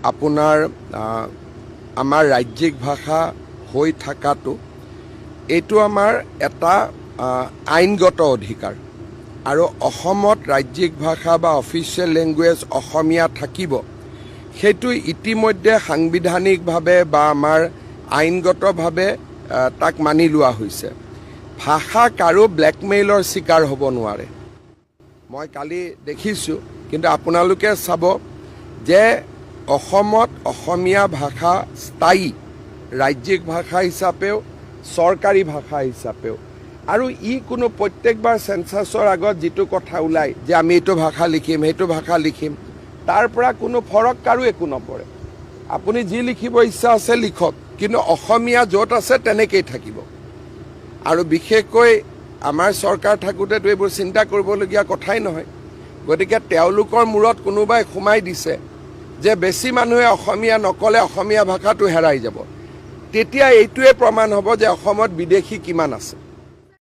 আপোনাৰ আমাৰ ৰাজ্যিক ভাষা হৈ থকাটো এইটো আমাৰ এটা আইনগত অধিকাৰ আৰু অসমত ৰাজ্যিক ভাষা বা অফিচিয়েল লেংগুৱেজ অসমীয়া থাকিব, সেইটো ইতিমধ্যে সাংবিধানিকভাৱে বা আমাৰ আইনগতভাৱে তাক মানি লোৱা হৈছে। ভাষা কাৰো ব্লেকমেইলৰ চিকাৰ হ'ব নোৱাৰে। মই কালি দেখিছোঁ, কিন্তু আপোনালোকে চাব যে অসমত অসমীয়া ভাষা স্থায়ী ৰাজ্যিক ভাষা হিচাপেও, চৰকাৰী ভাষা হিচাপেও। আৰু ই কোনো প্ৰত্যেকবাৰ চেঞ্চাছৰ আগত যিটো কথা ওলায় যে আমি এইটো ভাষা লিখিম, সেইটো ভাষা লিখিম, তাৰ পৰা কোনো ফৰক কাৰো একো নপৰে। আপুনি যি লিখিব ইচ্ছা আছে লিখক, কিন্তু অসমীয়া য'ত আছে তেনেকেই থাকিব। আৰু বিশেষকৈ আমাৰ চৰকাৰ থাকোঁতেতো এইবোৰ চিন্তা কৰিবলগীয়া কথাই নহয়। গতিকে তেওঁলোকৰ মূৰত কোনোবাই সোমাই দিছে যে বেছি মানুহে অসমীয়া নক'লে অসমীয়া ভাষাটো হেৰাই যাব। তেতিয়া এইটোৱে প্ৰমাণ হ'ব যে অসমত বিদেশী কিমান আছে।